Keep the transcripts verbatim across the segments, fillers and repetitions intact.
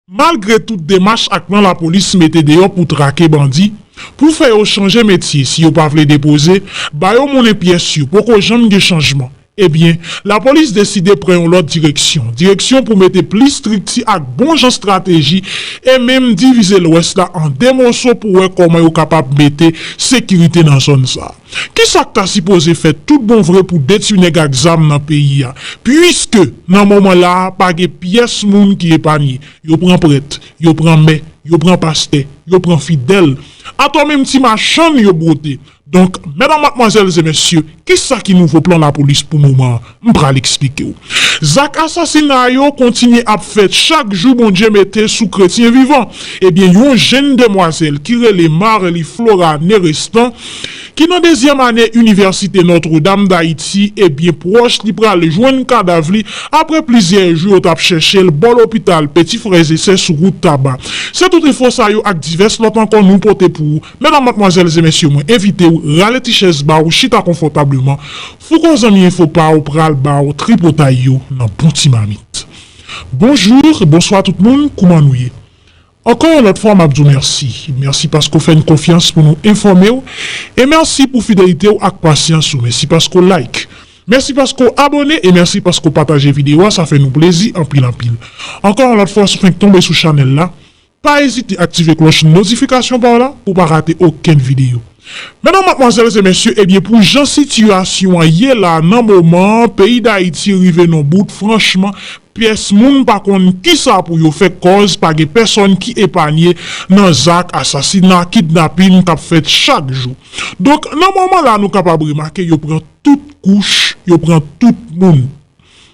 Malgre tout demach ak plan lapolis mete deyò pou trake bandi, pou fè yo chanje metye si yo pa vle depoze, ba yo monnen pyès yo, poko janm gen chanjman. Ebyen, lapolis deside pran yon lòt direksyon. Direksyon pou mete plis estrikti ak bon jan estrateji e menm divize Lwès la an de moso pou wè kòman yo kapab mete sekirite nan zòn sa a. Kisa k ta sipoze fèt tout bon vre pou detwi nèg ak zam nan peyi a? Piske nan moman la a, pa gen pyès moun ki epanye. Yo pran prèt, yo pran mè, yo pran pastè, yo pran fidèl. Atò menm ti machann yo bwote. Donk, medam, madmwazèl e mesye, kisa ki nouvo plan lapolis pou moman an? M pral eksplike w. Zak asasina yo kontinye ap fèt chak jou Bondye mete sou kretyen vivan. Ebyen, yon jenn demwazèl ki rele Marly Flora Nerestan, ki nan dezyèm ane Inivèsite Nòtredam Dayiti, ebyen, pwòch li pral jwenn kadav li apre plizyè jou yo t ap chèche l bò lopital Peti Frè Zesè sou wout Taba. Se tout enfo sa yo ak divès lòt ankò nou pote pou ou. Medam, madmwazèl e mesye, mwen envite w rale ti chèz ba w, chita konfòtableman. Fouko zanmi enfo pa w pral ba w tripotay yo nan bon ti mamit. Bonjou, bonswa tout moun, kouman nou ye? Ankò yon lòt fwa, m ap di w mèsi. Mèsi paske w fè n konfyans pou nou enfòme w. E mèsi pou fidelite w ak pasyans ou. Mèsi paske w like. Mèsi paske w abòne e mèsi paske w pataje videyo a, sa fè nou plezi anpil anpil. Ankò yon lòt fwa, si w fenk tonbe sou chanèl la, pa ezite aktive klòch notifikasyon pa w la pou w pa rate okenn videyo. Medam, madmwazèl e mesye, ebyen, pou jan sitiyasyon an ye la nan moman an, peyi Dayiti rive nan bout, franchman, pyès moun pa konn kisa pou yo fè, kòz pa gen pèsòn ki epanye nan zak asasina, kidnapin k ap fèt chak jou. Donk, nan moman la, nou kapab remake yo pran tout kouch, yo pran tout moun.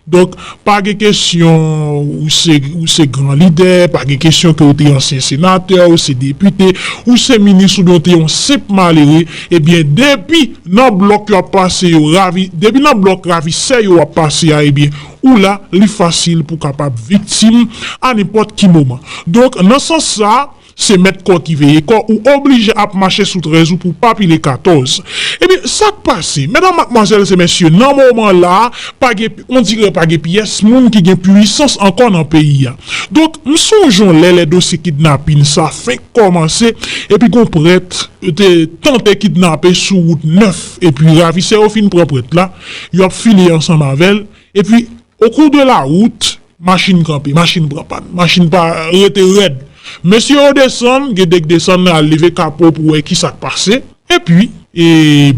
Donk, pa gen kesyon ou se, ou se gran lidè, pa gen kesyon ke ou te ansyen senatè, ou se depite, ou se minis oubyen ou te yon senp malere, ebyen, depi nan blòk yo ap pase yo, ravi, depi nan blòk ravisè yo ap pase a, ebyen, ou la, li fasil pou kapab viktim a nenpòt ki moman. Donk, nan sans sa, se mèt kò ki veye kò, ou oblije ap mache sou trèz ou pou pa pile katòz. Ebyen, sa k pase? Medam, madmwazèl e mesye, nan moman la a, pa gen, on dirè pa gen pyès moun ki gen pwisans ankò nan peyi a. Donk, m sonje yon lè, lè dosye kidnapin sa fenk kòmanse, epi gon prèt te tante kidnape sou wout nèf, epi ravisè yo fin pran prèt la, yo ap file ansanm avè l, epi, au cours de la route, machin kanpe, machin pran pàn, machin pa rete rèd. Mesye yo desann, gen de k desann al leve kapo pou wè kisa k pase. Epi, e,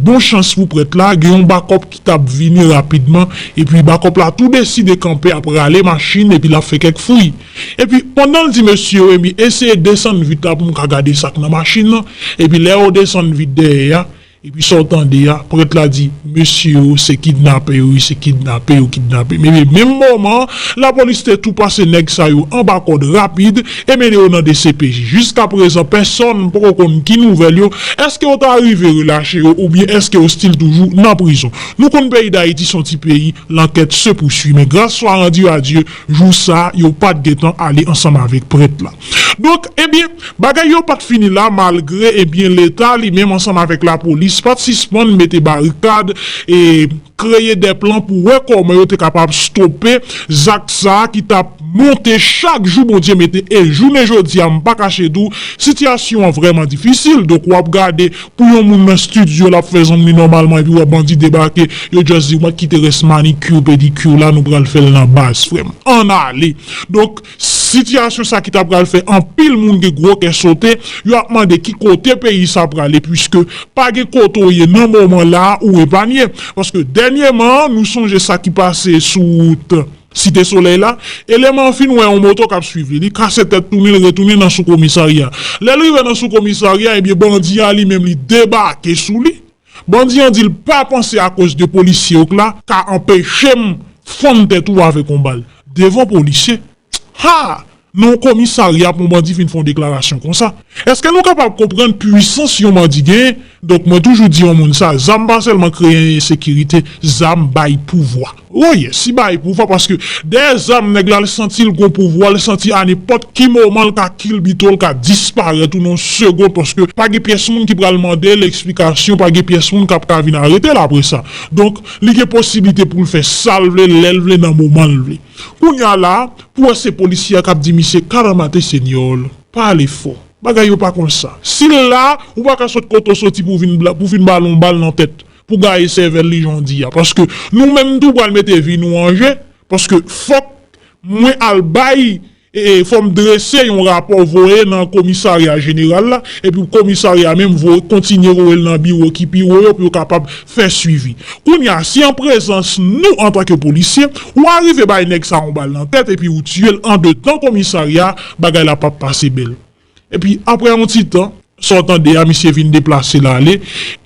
bon chans pou prèt la, gen yon bakòp ki t ap vini rapidman, epi bakòp la tou deside kanpe ap rale machin, epi l ap fè kèk fouy. Epi, pandan l di mesye yo, ebyen, eseye desann vit la pou m ka gade sa k nan machin nan, epi lè yo desann vit dèyè a, epi sa w tande a, prèt la di, mesye yo, se kidnapè yo ye, se kidnape yo kidnape. Men, men menm moman an, lapolis te tou pase nèg sa yo anba kòd rapid e mennen yo nan D C P J. Jiskaprezan, pèsòn poko konn ki nouvèl yo, èske yo ta rive relache yo oubyen èske yo still toujou nan prizon. Nou konn peyi Dayiti se yon ti peyi, l'enquête se poursuit. Men grâce soit rendue à Dieu, jou sa a, yo pa t gentan ale ansanm avèk prèt la. Donk, ebyen, bagay yo pa t fini la, malgre, ebyen, Leta li menm ansanm avèk lapolis pa t sispann mete barikad e kreye de plan pou wè kòman yo te kapab stope zak sa a ki t ap monte chak jou Bondye mete. E jounen jodi a, m pa kache di w, sitiyasyon an vrèman difisil. Donk, w ap gade pou yon moun nan estidyo, l ap fè zong li nòmalman, epi w wè bandi debake, yo just di, "Mwen kite rès manikir, pedikir la, nou pral fè l nan baz, frè m. Ann ale." Donk, sitiyasyon sa ki ta pral fè anpil moun gen gwo kè sote, yo ap mande ki kote peyi sa prale, piske pa gen kote w ye nan moman la a ou epanye. Paske dènyèman, nou sonje sa ki pase sou wout Site Solèy la, eleman an fin wè yon moto k ap swiv li, li kase tèt tounen, li retounen nan sou komisarya. Lè l rive nan sou komisarya, ebyen, bandi a li menm li debake sou li. Bandi an di l pa panse akoz de polisye yo k la ka anpeche m fann tèt ou avèk yon bal devan polisye. Ha! Nan yon komisarya pou yon bandi fin fè yon deklarasyon konsa. Èske nou kapab konprann pwisans yon bandi genyen? Donk, mwen toujou di yon moun sa, zam pa sèlman kreye ensekirite, zam bay pouvwa. Oh yes, li bay pouvwa paske dèyè zam nèg la, l santi l gon pouvwa, l santi a nenpòt ki moman l ka kilbite w, l ka disparèt ou nan yon segonn paske pa gen pyès moun ki pral mande l eksplikasyon, pa gen pyès moun k ap ka vin arete l apre sa. Donk, li gen posiblite pou l fè sa l vle, lè l vle, nan moman l vle. Kounye a la, pou wè se polisye a k ap di misye, "Kalamate senyòl, pale fò." Bagay yo pa konsa. Si l la, ou pa ka sot kote w soti pou vin, pou vin ba l yon bal nan tèt, pou gaye sèvèl li jan w di a. Paske nou menm tou pral mete vi nou an je, paske fòk mwen al bay, e, fò m drese yon rapò voye nan komisarya jeneral la, epi komisarya menm voye, kontinye voye l nan biwo ki pi wo yo pou yo kapab fè swivi. Kounye a, si an prezans nou antanke polisye, ou arive bay nèg sa yon bal nan tèt epi ou tiye l andedan komisarya, bagay la p ap pase bèl. Epi apre yon ti tan, sa w tande a, misye vin deplase l ale.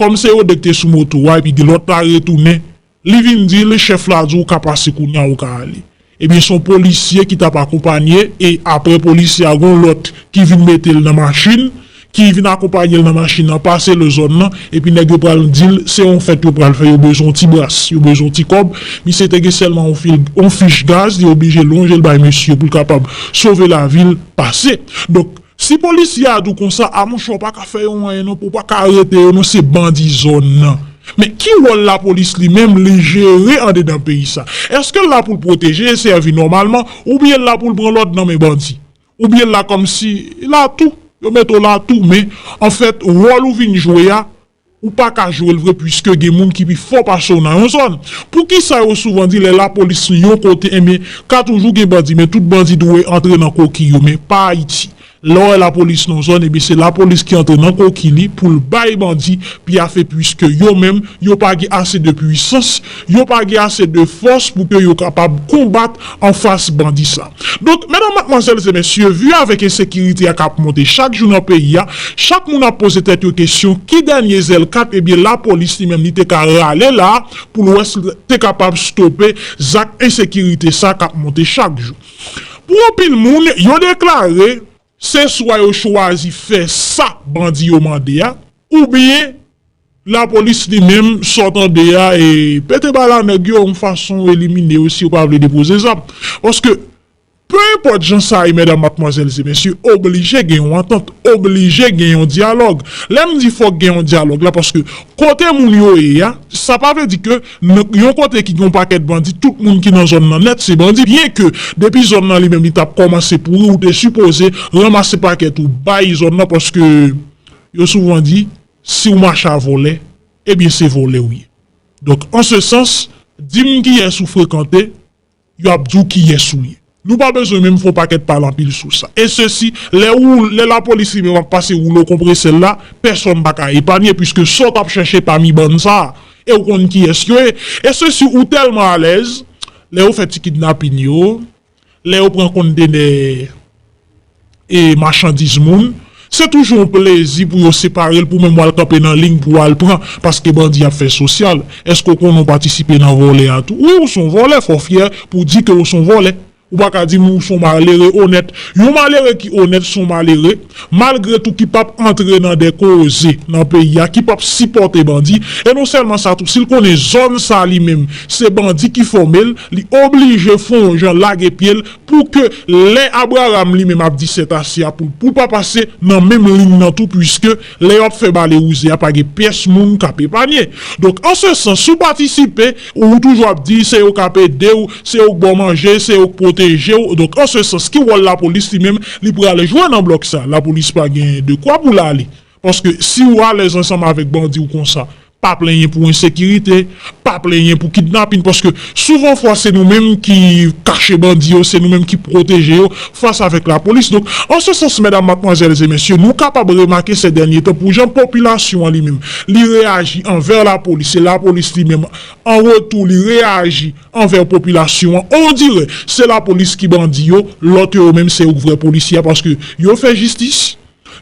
Kòm se yo de k te sou moto a, epi lòt la retounen, li vin di l, chèf la di w ka pase kounye a, ou ka ale. Ebyen, se yon polisye ki t ap akonpanye, e apre polisye a, gon lòt ki vin mete l nan machin, ki vin akonpanye l nan machin nan, pase le zòn nan, epi nèg yo pral di l, se yon fèt yo pral fè, yo bezwen yon ti bras, yo bezwen yon ti kòb. Misye te gen sèlman yon fil, yon fich gaz, li oblije lonje l bay mesye pou l kapab sove lavi l, pase. Donk, si polisye a di w konsa, a monchè, w pa ka fè yo anyen non, ou pa ka arete yo non, se bandi zòn nan. Men ki wòl lapolis li menm li jere andedan peyi sa? Èske l la pou l pwoteje e sèvi nòmalman, oubyen l la pou l pran lòd nan men bandi? Oubyen l la kòmsi la tou, yo mete w la tou, men anfèt, wòl ou vin jwe a, ou pa ka jwe l vre, piske gen moun ki pi fò pase w nan yon zòn. Poukisa yo souvan di lè lapolis yon kote, enben, ka toujou gen bandi, men tout bandi dwe antre nan koki yo, men pa Ayiti. Lè w wè lapolis nan yon zòn, ebyen, se lapolis ki antre nan koki li pou l bay bandi pyafe, piske yo menm, yo pa gen ase de pwisans, yo pa gen ase de fòs pou ke yo kapab konbat anfas bandi sa. Donk, medam, madmwazèl e mesye, vi avèk ensekirite a k ap monte chak jou nan peyi a, chak moun ap poze tèt yo kesyon, ki dènye zèl kat, ebyen, lapolis li menm li te ka rale la pou l wè si l te kapab stope zak ensekirite sa k ap monte chak jou. Pou anpil moun, yo deklare, se swa yo chwazi fè sa bandi yo mande a, oubyen lapolis li menm, sa w tande a, e pete bal a nèg yo yon fason elimine yo si yo pa vle depoze zam. Paske, pe enpòt jan sa ye, medam, madmwazèl e mesye, oblije gen yon antant, oblije gen yon dyalòg. Lè m di fòk gen yon dyalòg la, paske kote moun yo ye a, sa pa vle di ke nan yon kote ki gen yon pakèt bandi, tout moun ki nan zòn nan nèt se bandi. Byen ke depi zòn nan li menm li t ap kòmanse pouri, ou te sipoze ranmase pakèt ou bay zòn nan, paske yo souvan di, si w mache a vòlè, ebyen se vòlè w ye. Donk, an se sans, di m kiyès ou frekante, yo ap di w kiyès ou ye. Nou pa bezwen menm fè yon pakèt pale anpil sou sa. E sesi, lè ou, lè lapolis li menm ap pase woulo konpresè l la, pèsonn pa ka epanye, piske sa w t ap chèche pami bann sa a, e ou konn kiyès yo ye. E sesi, ou tèlman alèz, lè yo fè ti kidnapin yo, lè yo pran kontenè e machandiz moun, se toujou yon plezi pou yo separe l, pou menm w al kanpe nan liy pou w al pran, paske bandi ap fè sosyal. Èske w konnen w patisipe nan vòlè a tou? Wi, ou se yon vòlè, fò w fyè pou w di ke w se yon vòlè. Ou pa ka di m ou se yon malere onèt. Yon malere ki onèt se yon malere, malgre tou, ki p ap antre nan de koze nan peyi a, ki p ap sipòte bandi. E non sèlman sa tou, si l konnen zòn sa li menm, se bandi ki fòme l, li oblije fè yon jan lage pye l pou ke lè Abraram li menm ap di sètase a pou l, pou l pa pase nan menm liy nan tou, piske lè yo ap fè bale wouze a, pa gen pyès moun k ap epanye. Donk, an se sans, si w patisipe, ou toujou ap di se yo k ap ede w, se yo k ba w manje, se yo k pwoteje w. Donk, an se sans, ki wòl lapolis li menm li pral jwe nan blòk sa? Lapolis pa gen dekwa pou l ale. Paske si w alèz ansanm avèk bandi w konsa, pa plenyen pou ensekirite, pa plenyen pou kidnapin, paske souvan fwa se nou menm ki kache bandi yo, se nou menm ki pwoteje yo fas avèk lapolis. Donk, an se sans, medam, madmwazèl e mesye, nou kapab remake se dènye tan pou jan popilasyon an li menm, li reyaji anvè lapolis, e lapolis li menm, an retou, li reyaji anvè popilasyon an. Ondirè, se lapolis ki bandi yo, lòt yo, yo menm, se yo k vrè polisye a, paske yo fè jistis,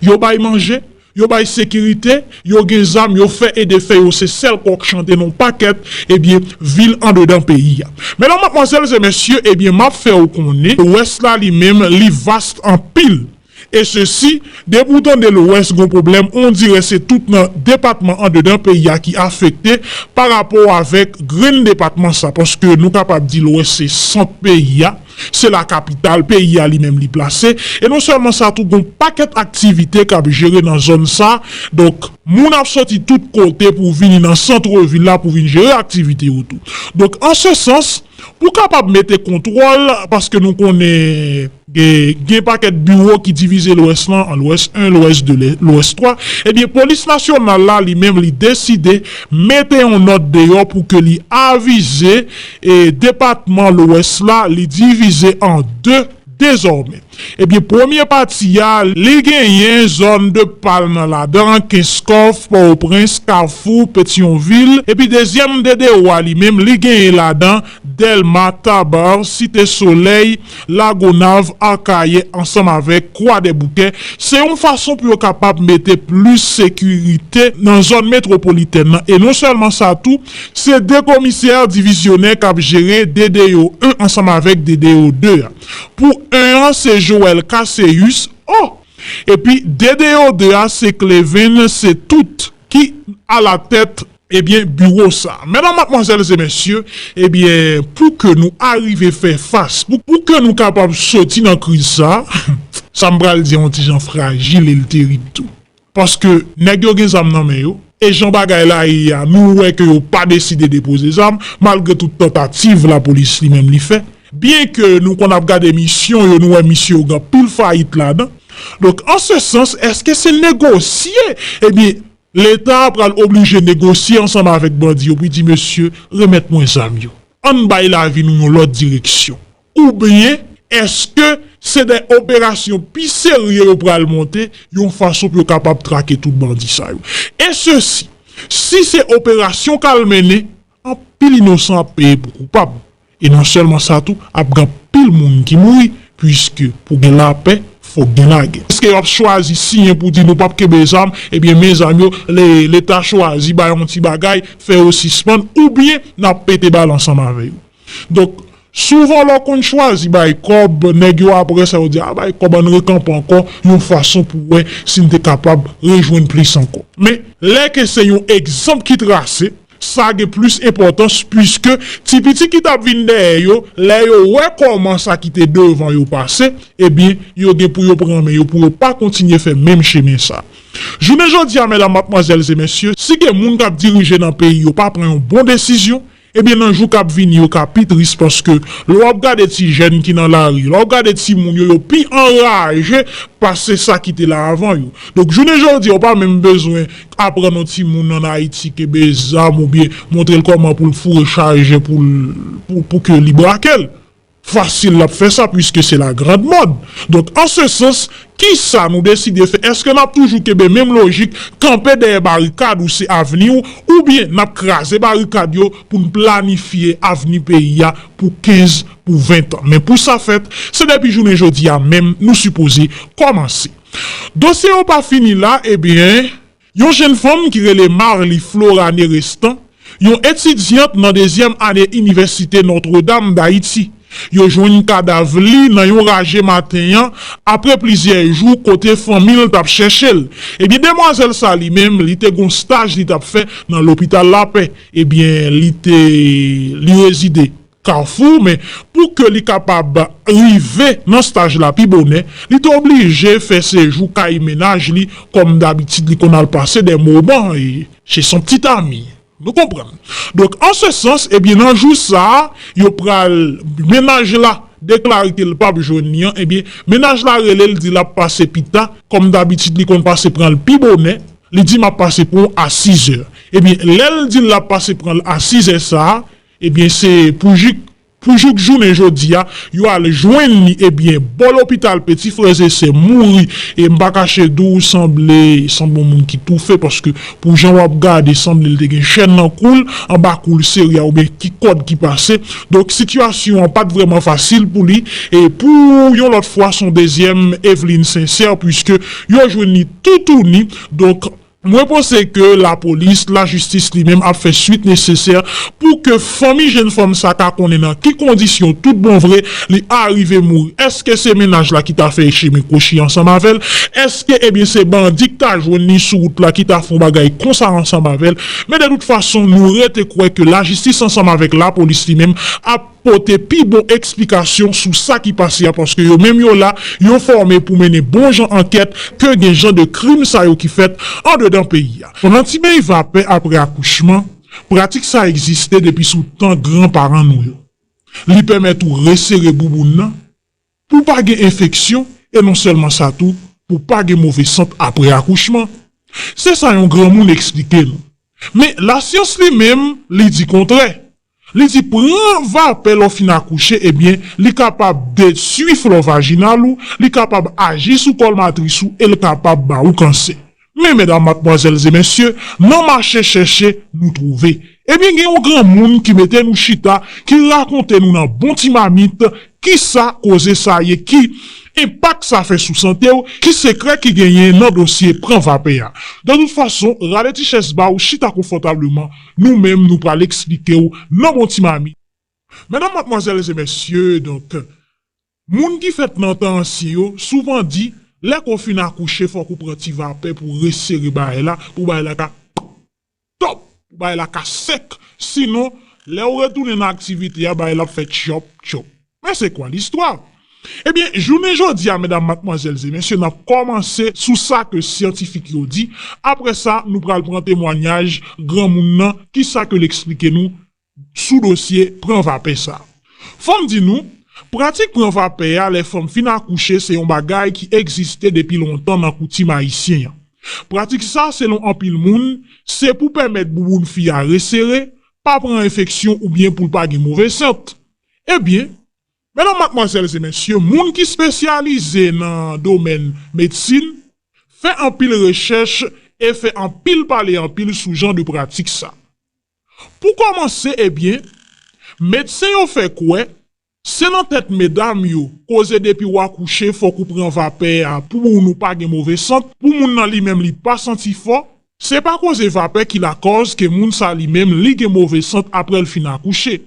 yo bay manje, yo bay sekirite, yo gen zam, yo fè e defè, yo se sèl kòk chante nan pakèt, ebyen, vil andedan peyi a. Medam, madmwazèl e mesye, ebyen, m ap fè w konnen, Lwès la li menm, li vas anpil. E sesi, depi w tande Lwès gon pwoblèm, on dirè se tout nan depatman andedan peyi a ki afekte pa rapò avèk grenn depatman sa, paske nou kapab di Lwès se sant peyi a, se la kapital peyi a li menm li plase, e non sèlman sa tou, gon pakèt aktivite k ap jere nan zòn sa, donk, moun ap sòti tout kote pou vini nan sant vil la pou vin jere aktivite yo tou. Donk, an se sans, pou kapab mete kontwòl, paske nou konnen gen, gen pakèt biwo ki divize Lwès lan an Lwès en, Lwès de, Lwès twa, ebyen, Polis Nasyonal la, li menm, li deside mete yon nòt deyò pou ke li avize e depatman Lwès la, li divize an de dezòmè. Ebyen, premye pati a, li genyen zòn de Palm nan ladan, Kenskòf, Pòtoprens, Kafou, Petyonvil, epi dezyèm de dewa li menm, li genyen ladan Dèlma, Tabar, Site Solèy, Lagonav, Akayè, ansanm avèk Kwadèboukè. Se yon fason pou yo kapab mete plis sekirite nan zòn metwopolitèn nan. E non sèlman sa tou, se de komisè divizyonè k ap jere D D O en ansanm avèk D D O de a. Pou en an, se Joël Casséus, oh! Epi D D O de a, se Cleven, se tout ki alatèt, ebyen, biwo sa. Medam, madmwazèl e mesye, ebyen, pou ke nou arive fè fas, pou, pou ke nou kapab soti nan kriz sa, sa m pral di yon ti jan frajil e l terib tou. Paske nèg yo gen zam nan men yo, e jan bagay la ye a, nou wè ke yo pa deside depoze zam, malgre tout tantativ lapolis li menm li fè. Byen ke nou konn ap gade misyon yo, nou wè misyon yo gen anpil fayit ladan. Donk, an se sans, èske se negosye? Ebyen, Leta pral oblije negosye ansanm avèk bandi yo pou di, mesye, remèt mwen zam yo. Ann bay lavi nou yon lòt direksyon. Oubyen, èske se de operasyon pi serye yo pral monte, yon fason pou yo kapab trake tout bandi sa yo? E sesi, si se operasyon k al mennen, anpil inosan ap peye pou koupab. E non sèlman sa tou, ap gen anpil moun ki mouri, piske pou gen lapè, fòk gen lagè. Èske y ap chwazi siyen pou di nou p ap kenbe zam, ebyen men zam yo, le, Leta chwazi bay yon ti bagay, fè yo sispann, oubyen n ap pete bal ansanm avè yo? Donk, souvan lè w konn chwazi bay kòb, nèg yo apre sa yo di, a bay kòb, ann rekanpe ankò, yon fason pou wè si n te kapab rejwenn plis ankò. Men, lè ke se yon egzanp ki trase, sa gen plis enpòtans, piske ti piti ki t ap vin dèyè yo, lè yo wè kòman sa ki te devan yo pase, ebyen, yo gen pou yo pran men yo, pou yo pa kontinye fè menm chemen sa. Jounen jodi a, medam, madmwazèl e mesye, si gen moun k ap dirije nan peyi yo pa pran yon bon desizyon, ebyen, nan jou k ap vini yo ka pi tris, paske lè w ap gade ti jèn ki nan lari, lè w ap gade timoun yo, yo pi anraje pase sa ki te la avan yo. Donk, jounen jodi a, ou pa menm bezwen aprann yon timoun ann Ayiti kenbe zam oubyen montre l kòman pou l foure chaje pou l, pou, pou ke li brake l. Fasil l ap fè sa, piske se la grande mode. Donk, an se sans, kisa nou deside fè? Èske n ap toujou kenbe menm lojik, kanpe dèyè barikad ou se avni w, oubyen n ap kraze barikad yo pou n planifye avni peyi a pou kenz, pou ven tan? Men pou sa fèt, se depi jounen jodi a menm nou sipoze kòmanse. Dosye yo pa fini la, ebyen, yon jenn fanm ki rele Marly Florane Restan, yon etidyant nan dezyèm ane Inivèsite Notre Dame d'Haïti. Yo jwenn kadav li nan yon raje maten an, apre plizyè jou kote fanmi l t ap chèche l. Ebyen, demwazèl sa li menm, li te gon staj li t ap fè nan lopital Lapè. Ebyen, li te, li rezide Kafou, men pou ke li kapab rive nan staj la pi bonè, li te oblije fè sejou kay mennaj li, kòm dabitid li konn al pase de moman e chez son petit ami. Nou konprann. Donk, an se sans, ebyen, nan jou sa a, yo pral, mennaj la deklare ke l p ap jwenn li an, ebyen, mennaj la rele l, di l ap pase pita, kòm dabitid li konn pase pran l pi bonè, li di m ap pase pran w a sizè. Ebyen, lè l di l ap pase pran l a sizè sa a, ebyen, se pou jik, pou jouk jounen jodi a, yo al jwenn li, ebyen, bò lopital Petit Frères et Sœurs mouri, e m pa kache di w, sanble, sanble yon moun ki toufe, paske pou jan w ap gade, sanble l te gen chèn nan kou l, anba kou l sere a, oubyen ki kòd ki pase. Donk, sitiyasyon an pa t vrèman fasil pou li, e pou yon lòt fwa, se yon dezyèm Eveline Sincère, puiske yo jwenn li toutouni. Donk, Mwen panse ke lapolis, lajistis li menm ap fè swit nesesè pou ke fanmi jenn fanm sa ka konnen nan ki kondisyon tout bon vre li arive mouri. Èske se mennaj la ki ta fè chimik kwochi ansanm avè l? Èske, ebyen, se bandi ki ta jwenn li sou wout la ki ta fè yon bagay konsa ansanm avè l? Men de tout fason, nou rete kwè ke lajistis ansanm avèk lapolis li menm ap pote pi bon eksplikasyon sou sa ki pase a, paske yo menm yo la, yo fòme pou mennen bon jan ankèt ke gen jan de krim sa yo ki fèt andedan peyi a. Nan ti beny vapè apre akouchman, pratik sa egziste depi sou tan gran paran nou yo. Li pèmèt ou resere bouboun nan pou pa gen enfeksyon e non sèlman sa tou, pou pa gen move sant apre akouchman. Se sa yon granmoun eksplike nou. Men lasyans li menm, li di kontrè. Li di pran vapè lè w fin akouche, ebyen, li kapab detwi flò vajinal ou, li kapab aji sou kòl matris ou e l kapab ba ou kansè. Men medam, madmwazèl e mesye, nan mache chèche, nou twouve. Ebyen, gen yon granmoun ki mete nou chita, ki rakonte nou nan bon ti mamit, kisa koze sa ye, ki enpak sa fè sou sante w, ki sekrè ki genyen nan dosye pran vapè a. De tout fason, rale ti chèz ba w, chita konfòtableman, nou menm nou pral eksplike w nan bon ti mamit. Medam, madmwazèl e mesye, donk, moun ki fèt nan tan ansyen yo souvan di, lè ke w fin akouche, fòk ou pran ti vapè pou w resere bagay la, pou bagay la ka top, pou bagay la ka sèk. Sinon, lè w retounen nan aktivite a, bagay la ap fè tchòp, tchòp. Men se kwa listwa? Ebyen, jounen jodi a, medam, madmwazèl e mesye, n ap kòmanse sou sa ke syantifik yo di. Apre sa, nou pral pran temwanyaj granmoun nan, kisa ke l eksplike nou sou dosye pran vapè sa. Fò m di nou, pratik pran vapè a lè fanm fin akouche se yon bagay ki egziste depi lontan nan koutim ayisyen an. Pratik sa, selon anpil moun, se pou pèmèt bouboun fi a resere, pa pran enfeksyon oubyen pou l pa gen move sant. Ebyen, medam, madmwazèl e mesye, moun ki espesyalize nan domèn medsin fè anpil rechèch e fè anpil pale anpil sou jan de pratik sa. Pou kòmanse, ebyen, medsen yo fè kwè se nan tèt medam yo, koze depi w akouche, fòk ou pran vapè a pou moun ou pa gen move sant, pou moun nan li menm li pa santi fò, se pa koze vapè ki lakòz ke moun sa li menm li gen move sant apre l fin akouche.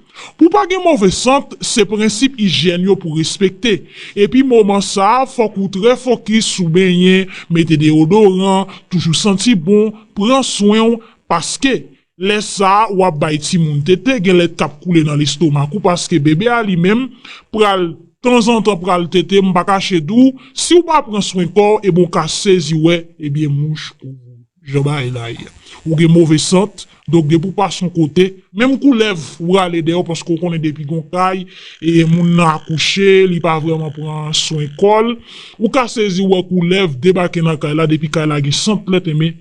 Pou pa gen move sant, se prensip ijyèn yo pou respekte. Epi moman sa a, fòk ou trè fokis sou benyen, mete deyodoran, toujou santi bon, pran swen w, paske lè sa a, w ap bay timoun tete, gen lèt k ap koule nan lestomak ou, paske bebe a li menm pral, tanzantan pral tete, m pa kache di w, si w pa pran swen kò w, ebyen w ka sezi wè, ebyen mouch kouvri w. Jan bagay la ye. Ou gen move sant, donk depi w pase yon kote, menm koulèv ou rale dèyè w, paske w konnen depi gon kay, e moun nan akouche, li pa vrèman pran swen kò l, ou ka sezi wè koulèv debake nan kay la, depi kay la gen sant lèt, enben,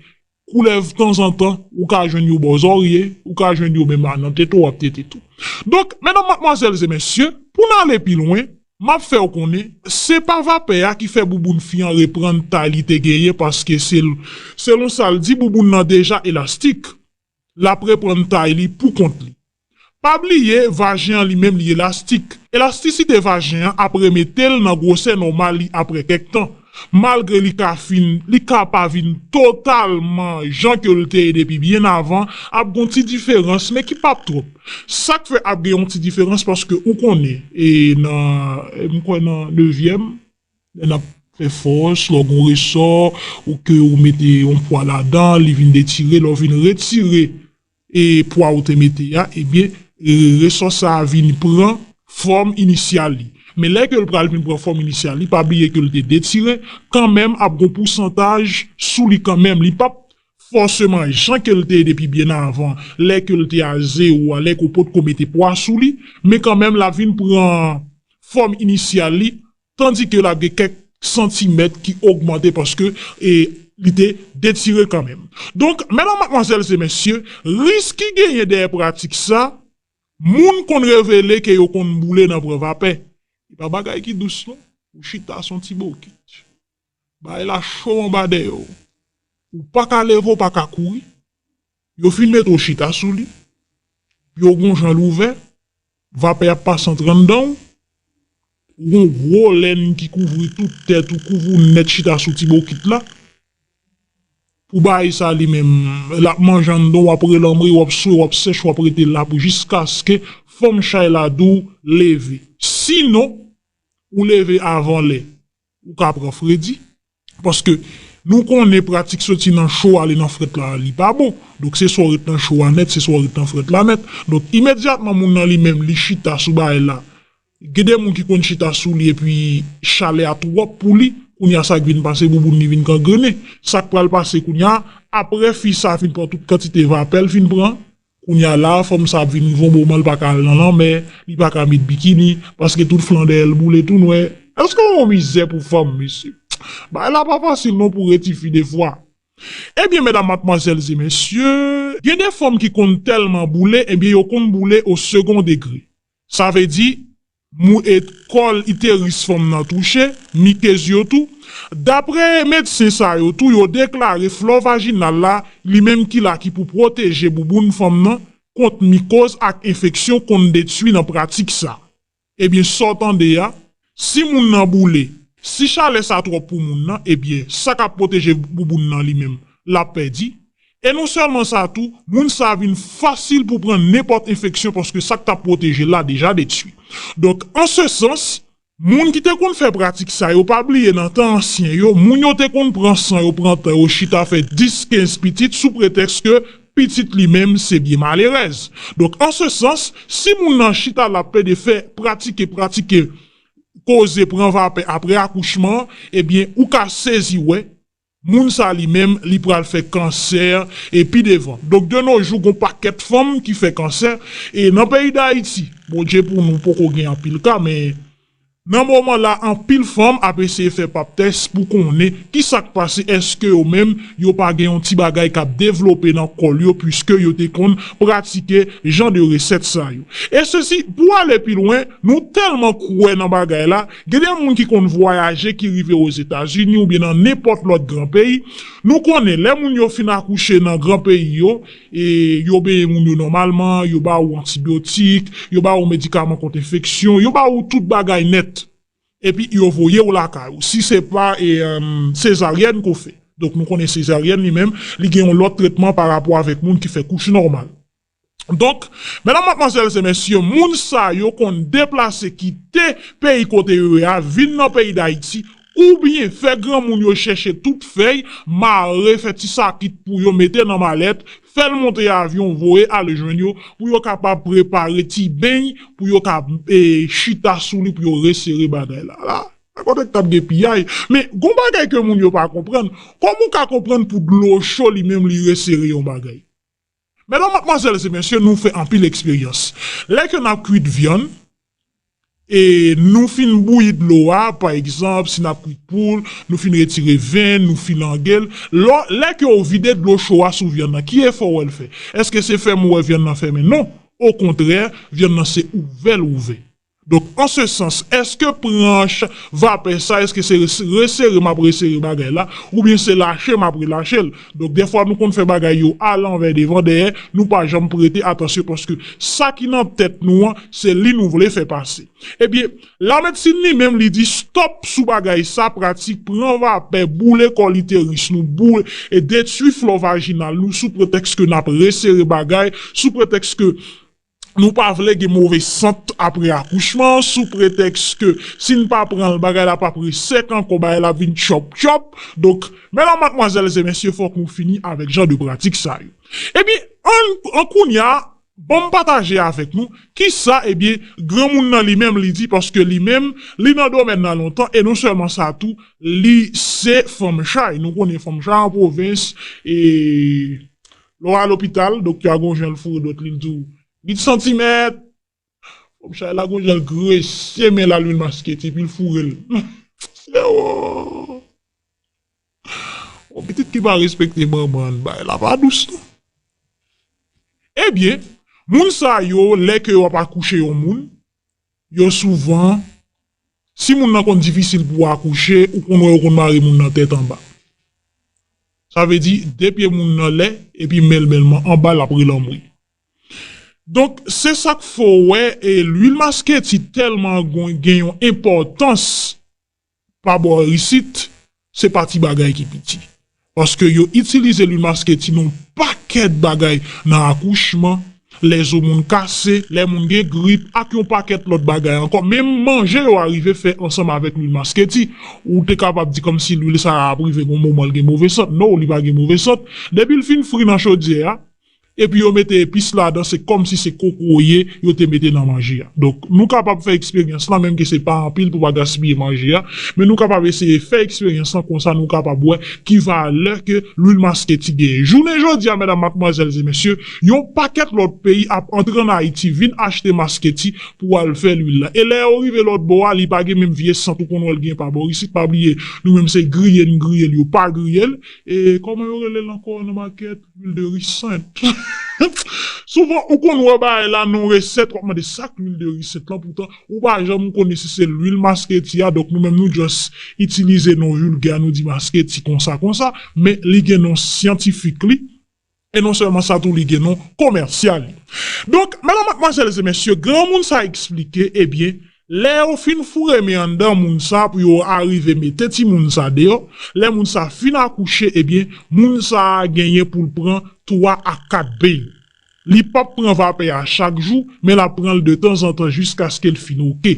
koulèv tanzantan, ou ka jwenn yo bò zòrye, ou ka jwenn yo menm nan tete w ap tete tou. Donk, medam, madmwazèl e mesye, pou n ale pi lwen, m ap fè w konnen, se pa vapè a ki fè bouboun fi an reprann tay li te genyen, paske se, selon sa l di, bouboun nan deja elastik. L ap reprann tay li pou kont li. Pa bliye, vajen an li menm li elastik. Elastisite vajen an ap remete l nan gwosè nòmal li apre kèk tan. Malgre li ka fin, li ka pa vin totalman jan ke l te ye depi byen avan, ap gon ti diferans, men ki p ap twòp. Sa k fè ap gen yon ti diferans, paske ou konnen, e nan, e m kwè nan nevyèm, lè n ap fè fòs, lè w gon resò, ou ke ou mete yon pwa ladan, li vin detire, lè w vin retire, e pwa ou te mete a, ebyen, e, resò sa a vin pran fòm inisyal li. Men lè ke l pral vin pran fòm inisyal li, pa bliye ke l te detire, kanmenm ap gon pousantaj sou li kanmenm. Li p ap fòseman jan ke l te ye depi byen avan, lè ke l te a zewo a, lè ke w potko mete pwa sou li, men kanmenm l ap vin pran fòm inisyal li, tandi ke l ap gen kèk santimèt ki ogmante paske, e, li te detire kanmenm. Donk, medam, madmwazèl e mesye, risk ki genyen dèyè pratik sa, moun konn revele ke yo konn boule nan pran vapè. E pa bagay ki dous non. Ou chita sou yon ti bokit. Bagay la cho anba dèyè w. Ou pa ka leve, ou pa ka kouri. Yo fin mete w chita sou li. Pye w gon jan l ouvè. Vapè ap pase antre anndan w. Ou gon gwo lèn ki kouvri tout tèt ou, kouvri w nèt, chita sou ti bokit la. pou bagay sa li menm, l ap manje anndan, w ap relanmri, w ap swe, w ap sèch, w ap rete la pou jiskaske fanm chay la di w leve. Sinon, ou leve avan lè, ou ka pran fredi. Paske nou konnen pratik soti nan cho ale nan frèt la, li pa bon. Donk se swa w ret nan cho a nèt, se swa w ret nan frèt la nèt. Donk imedyatman moun nan li menm li chita sou bagay la, gen de moun ki konn chita sou li epi chalè a twòp pou li, kounye a sa k vin pase, bouboun li vin gangrene. Sa k pral pase kounye a, apre fi sa fin pran tout kantite vapè l fin pran, kounye a la, fanm sa ap vin rive yon moman li pa ka al nan lanmè, li pa ka met bikini, paske tout flan dèyè l boule tou nwè. Èske w wè yon mizè pou fanm, mesye? Bagay la pa fasil non pou ret tifi defwa. Ebyen, medam, madmwazèl e mesye, gen de fanm ki konn tèlman boule, ebyen, yo konn boule o segon degre. Sa vle di, mou e kòl iteris fanm nan touche, mikez yo tou. Dapre medsen sa yo tou, yo deklare flò vajinal la, li menm ki la ki pou pwoteje bouboun fanm nan kont mikoz ak enfeksyon konn detwi nan pratik sa. Ebyen, sa w tande a, si moun nan boule, si chalè sa twòp pou moun nan, ebyen, sa k ap pwoteje bouboun nan li menm, l ap pèdi. E non sèlman sa tou, moun sa vin fasil pou pran nenpòt enfeksyon paske sa k t ap pwoteje l la deja detwi. Donk, an se sans, moun ki te konn fè pratik sa yo, pa bliye nan tan ansyen yo, moun yo te konn pran san yo, pran tan yo, chita fè dis, kenz pitit sou pretèks ke pitit li menm se byen malerèz. Donk, an se sans, si moun nan chita l ap plede fè, pratike, pratike, koze, pran vapè apre akouchman, ebyen, ou ka sezi wè, moun sa li menm, li pral fè kansè, e pi devan. Donk, de nos jours, gon pakèt fanm ki fè kansè, e nan peyi Dayiti, Bondye pou nou poko gen anpil ka, men nan moman la, anpil fanm ap eseye fè pap tès pou konnen ki sa k pase, èske yo menm, yo pa gen yon ti bagay k ap devlope nan kò l yo, piske yo te konn pratike jan de resèt sa yo. E sesi, pou ale pi lwen, nou tèlman kwè nan bagay la, gen de moun ki konn vwayaje, ki rive Ozetazini oubyen nan nenpòt lòt gran peyi. Nou konnen, lè moun yo fin akouche nan gran peyi yo, e yo benyen moun yo nòmalman, yo ba ou antibyotik, yo ba ou medikaman kont enfeksyon, yo ba ou tout bagay nèt. Epi yo voye w lakay ou. Si se pa e, um, sezaryèn ke w fè. Donk nou konnen sezaryèn li menm, li gen yon lòt tretman pa rapò avèk moun ki fè kouch nòmal. Donk, medam, madmwazèl e mesye, moun sa yo konn deplase kite peyi kote yo ye a, vin nan peyi Dayiti, oubyen fè granmoun yo chèche tout fèy, mare, fè ti sakit pou yo mete nan malèt, fè l monte avyon, voye ale jwenn yo, pou yo kapab prepare ti beny, pou yo ka, e, chita sou li, pou yo resere bagay la. La, nan kote k t ap gen piyay. Men, gon bagay ke moun yo pa konprann. Kòman w ka konprann pou dlo cho li menm li resere yon bagay? Medam, madmwazèl e mesye, nou fè anpil eksperyans. Lè ke n ap kwit vyann, e nou fin bouyi dlo a, pa egzanp, si n ap kwit poul, nou fin retire venn, nou filange l. Lò, lè ke w vide dlo cho a sou vyann nan, ki efè w wè l fè? Èske se fèmen w wè vyann nan fèmen? Non. Okontrè, vyann nan se ouvè l ouvè. Donk, an se sans, èske pran ch-, vapè sa, èske se res-, resere m ap resere bagay la, oubyen se lache m ap relache l? Donk, dèfwa nou konn fè bagay yo alanvè, devan, dèyè, nou pa janm prete atansyon paske sa ki nan tèt nou an, se li nou vle fè pase. Ebyen, lamedsin li menm, li di stòp sou bagay sa, pratik pran vapè, boule kòl iteris nou, boule e detwi flò vajinal nou sou pretèks ke n ap resere bagay, sou pretèks ke nou pa vle gen move sant apre akouchman, sou pretèks ke si n pa pran l, bagay la p ap ret sèk ankò, bagay la ap vin tchòp tchòp. Donk, medam, madmwazèl e mesye, fòk nou fini avèk jan de pratik sa yo. Ebyen, an, an kounye a, ban m pataje avèk nou, kisa, ebyen, granmoun nan li menm li di, paske li menm, li nan domèn nan lontan, e non sèlman sa tou, li se fanm chay. Nou konnen fanm chay an pwovens, e lè w al lopital, doktè a gon jan l foure dwèt li, l di w, uit santimèt. Fanm chay la gon jan l grese men l a lwil masketi, epi l foure l. Sèwo! Yon pitit ki pa respekte manman l, bagay la pa dous, non. Ebyen, moun sa yo, lè ke yo ap akouche yon moun, yo souvan, si moun nan konn difisil pou akouche, ou konn wè yo konn mare moun nan tèt anba. Sa vle di, de pye moun nan lè, epi men l, men l anba, l ap relanmri. Donk, se sa k fè w wè, e lwil masketi tèlman gon-, gen yon enpòtans pa bò isit, se pa ti bagay ki piti. Paske yo itilize lwil masketi nan yon pakèt bagay, nan akouchman, lè zo moun kase, lè moun gen grip, ak yon pakèt lòt bagay ankò. Menm manje yo arive fè ansanm avèk lwil masketi. Ou te kapab di kòmsi lwil sa a ap rive gon moman l gen move sant. Non, li pa gen move sant. Depi l fin fri nan chodyè a, epi yo mete epis ladan, se kòmsi se kokoye yo te mete nan manje a. Donk, nou kapab fè eksperyans lan, menm ke se pa anpil pou pa gaspiye manje a, men nou kapab eseye fè eksperyans lan, konsa nou kapab wè ki valè ke lwil masketi genyen. Jounen jodi a, medam, madmwazèl e mesye, yon pakèt lòt peyi ap antre ann Ayiti, vin achte masketi pou al fè lwil la. E lè yo rive lòt bò a, li pa gen menm vye sant ou konn wè l gen pa bò isit. Pa bliye, nou menm se griye n griye l, yo pa griye l. E kòman yo rele l ankò nan makèt? Lwil de ri sent. Souvan, ou konn wè bagay la nan resèt, w ap mande sa k lwil de ri sent lan, poutan, ou pa janm konnen si se lwil masketi a, donk nou menm nou just itilize non vilgè, nou di masketi konsa, konsa, men li gen non syantifik li, e non sèlman sa tou, li gen non komèsyal li. Donk, medam, madmwazèl e mesye, granmoun sa eksplike, ebyen, lè yo fin foure men anndan moun sa pou yo arive mete timoun sa deyò, lè moun sa fin akouche, ebyen, moun sa genyen pou l pran twa a kat beny. Li p ap pran vapè a chak jou, men l ap pran l de tanzantan jiskaske l fin oke.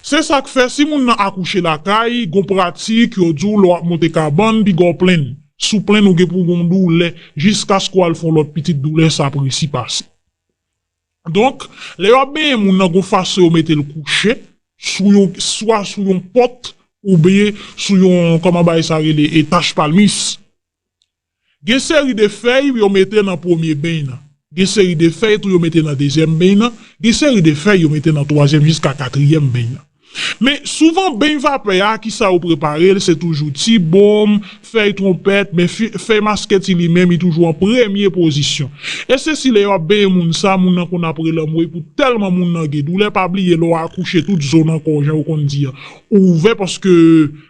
Se sa k fè, si moun nan akouche lakay, gon pratik, yo di w lè w ap monte kabann, piga w plenn. Si w plenn, ou gen pou gon doulè, jiskaske w al fè yon lòt pitit, doulè sa ap resi pase. Donk, lè yo ap benyen moun nan, gon fason yo mete l kouche, sou yon, swa sou yon pòt, oubyen sou yon, kòman bagay sa rele, e tach palmis. Gen seri de fèy yo mete nan premye beny nan. Gen seri de fèy tou yo mete nan dezyèm beny nan. Gen seri de fèy yo mete nan twazyèm jiska katriyèm beny nan. Men souvan beny vapè a, kisa yo prepare l, se toujou ti bonm, fèy twonpèt, men fi-, fèy masketi li menm, li toujou an premye pozisyon. E se si lè yo ap benyen moun sa, moun nan konn ap rele anmwey pou tèlman moun nan gen doulè, pa bliye lè w akouche tout zo nan kò w, jan yo konn di an, ouvè paske,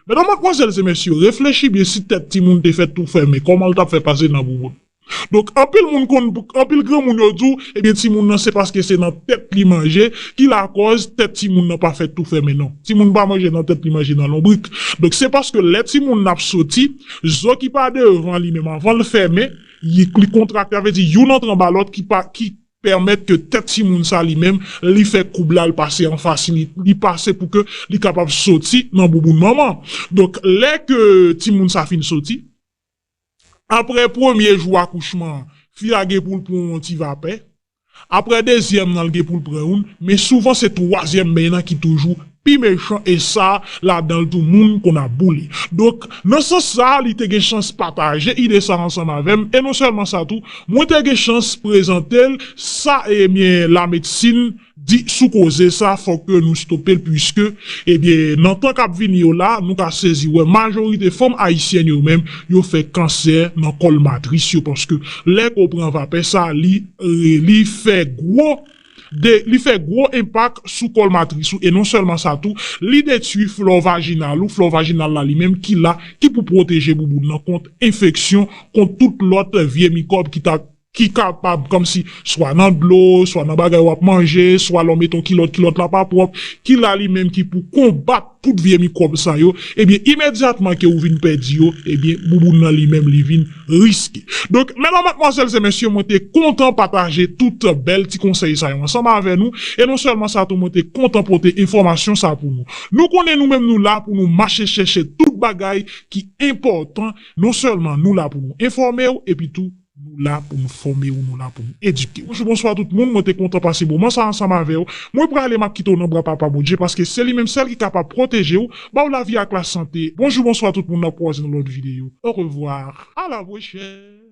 medam, madmwazèl e mesye, reflechi byen si tèt timoun te fèt tou fèmen, kòman l t ap fè pase nan bouboun? Donk, anpil moun konn, anpil granmoun yo di w, ebyen, timoun nan se paske se nan tèt li manje, ki lakòz tèt timoun nan pa fèt tou fèmen, non. Timoun pa manje nan tèt li, manje nan lonbrik. Donk, se paske lè timoun nan ap soti, zo ki pa devan li menm avan l fèmen, li, li kontrakte, sa vle di youn antre anba lòt ki pa, ki pèmèt ke tèt timoun sa li menm, li fè koub la, li pase anfas li, li pase pou ke li kapab soti nan bouboun manman. Donk, lè ke timoun sa fin soti, apre premye jou akouchman an, fi a gen pou l pran yon ti vapè. Apre dezyèm nan, l gen pou l pran youn, men souvan se twazyèm beny nan ki toujou pi mechan, e sa, ladan l tou moun konn ap boule. Donk, nan sans sa, li te gen chans pataje ide sa ansanm avè m, e non sèlman sa tou, mwen te gen chans prezante l sa, ebyen, lamedsin di sou koze sa, fòk ke nou stope l, piske, ebyen, nan tan k ap vini yo la, nou ka sezi wè majorite fanm ayisyèn yo menm, yo fè kansè nan kòl matris yo, paske lè ke w pran vapè sa, li, li fè gwo de, li fè gwo enpak sou kòl matris ou, e non sèlman sa tou, li detwi flò vajinal ou, flò vajinal la li menm ki la, ki pou pwoteje bouboun nan kont enfeksyon, kont tout lòt vye mikwòb ki ta, ki kapab kòmsi swa nan dlo, swa nan bagay w ap manje, swa lè w mete yon kilòt, kilòt la pa pwòp, ki la li menm ki pou konbat tout vye mikwòb sa yo, ebyen, imedyatman ke ou vin pèdi yo, ebyen, bouboun nan li menm, li vin riske. Donk, medam, madmwazèl e mesye, mwen te kontan pataje tout bèl ti konsèy sa yo ansanm avè nou, e non sèlman sa tou, mwen te kontan pote enfòmasyon sa pou nou. Nou konnen nou menm nou la pou nou mache chèche tout bagay ki enpòtan, non sèlman nou la pou nou enfòme w, epi tou, nou la pou nou fòme w, nou la pou nou edike w. Bonjou, bonswa tout moun, mwen te kontan pase moman sa ansanm avè w. Mwen prale, m ap kite w nan bra Papa Bondye, paske se li menm sèl ki kapab pwoteje w, ba w lavi ak lasante. Bonjou, bonswa tout moun, n ap kwaze nan lòt videyo. Au revoir, à la prochaine.